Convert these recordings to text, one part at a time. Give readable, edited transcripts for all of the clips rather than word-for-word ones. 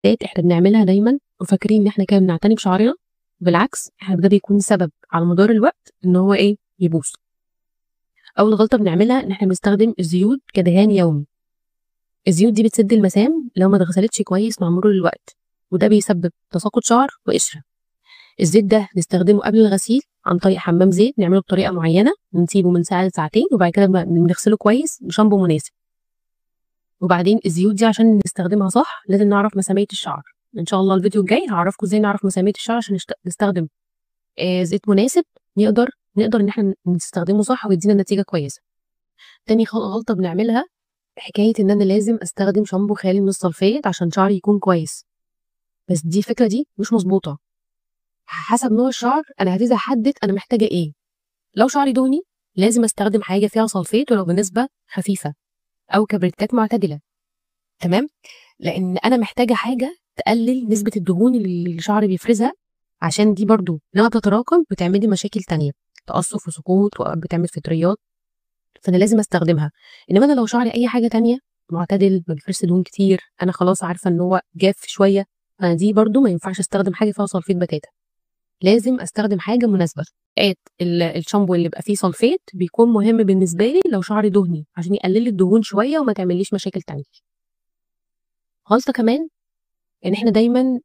إحنا بنعملها دايمًا وفاكرين إن إحنا كده بنعتني بشعرنا، بالعكس إحنا ده بيكون سبب على مدار الوقت إن هو إيه، يبوظ. أول غلطة بنعملها إن إحنا بنستخدم الزيوت كدهان يومي. الزيوت دي بتسد المسام لو ما اتغسلتش كويس مع مرور الوقت، وده بيسبب تساقط شعر وقشرة. الزيت ده نستخدمه قبل الغسيل عن طريق حمام زيت نعمله بطريقة معينة، نسيبه من ساعة لساعتين وبعد كده بنغسله كويس بشامبو مناسب. وبعدين الزيوت دي عشان نستخدمها صح لازم نعرف مسامية الشعر. إن شاء الله الفيديو الجاي هعرفكم إزاي نعرف مسامية الشعر عشان نستخدم زيت مناسب نقدر إن إحنا نستخدمه صح ويدينا نتيجة كويسة. تاني غلطة بنعملها حكاية إن أنا لازم أستخدم شامبو خالي من الصلفيت عشان شعري يكون كويس، بس دي الفكرة دي مش مظبوطة. حسب نوع الشعر أنا هبتدي أحدد أنا محتاجة إيه. لو شعري دهني لازم أستخدم حاجة فيها صلفيت ولو بنسبة خفيفة أو كبريتات معتدلة، تمام؟ لأن أنا محتاجة حاجة تقلل نسبة الدهون اللي الشعر بيفرزها، عشان دي برضو لما بتتراكم بتعملي مشاكل تانية، تقصف وسقوط وبتعمل فطريات، فأنا لازم أستخدمها. إنما أنا لو شعري أي حاجة تانية معتدل ما بيفرزش دهون كتير، أنا خلاص عارفة إن هو جاف شوية، فأنا دي برضو ما ينفعش أستخدم حاجة فيها صلفيت بتاتا، لازم أستخدم حاجة مناسبة. أوقات الشامبو اللي بيبقى فيه صلفيت بيكون مهم بالنسبة لي لو شعري دهني عشان يقلل لي الدهون شوية وما تعمليش مشاكل تانية. غلطة كمان إن إحنا دايماً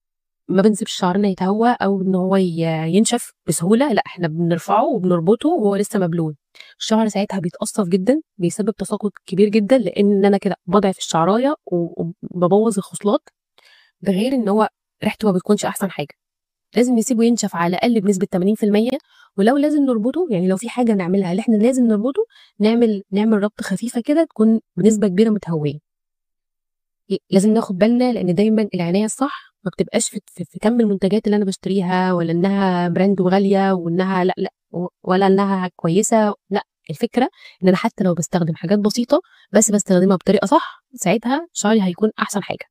ما بنسيبش شعرنا يتهوى أو إن هو ينشف بسهولة، لا إحنا بنرفعه وبنربطه وهو لسه مبلول. الشعر ساعتها بيتقصف جداً، بيسبب تساقط كبير جداً، لأن أنا كده بضعف الشعراية وببوظ الخصلات، ده غير إن هو ريحته ما بتكونش أحسن حاجة. لازم نسيبه ينشف على الأقل بنسبة تمانين في المية، ولو لازم نربطه، يعني لو في حاجة نعملها اللي إحنا لازم نربطه، نعمل ربط خفيفة كده تكون بنسبة كبيرة متهوية. لازم ناخد بالنا لأن دايماً العناية الصح ما بتبقاش في كم المنتجات اللي أنا بشتريها، ولا إنها براند وغالية، وإنها لا، لا، ولا إنها كويسة، لا، الفكرة إن أنا حتى لو بستخدم حاجات بسيطة بس بستخدمها بطريقة صح، ساعتها شعري هيكون أحسن حاجة.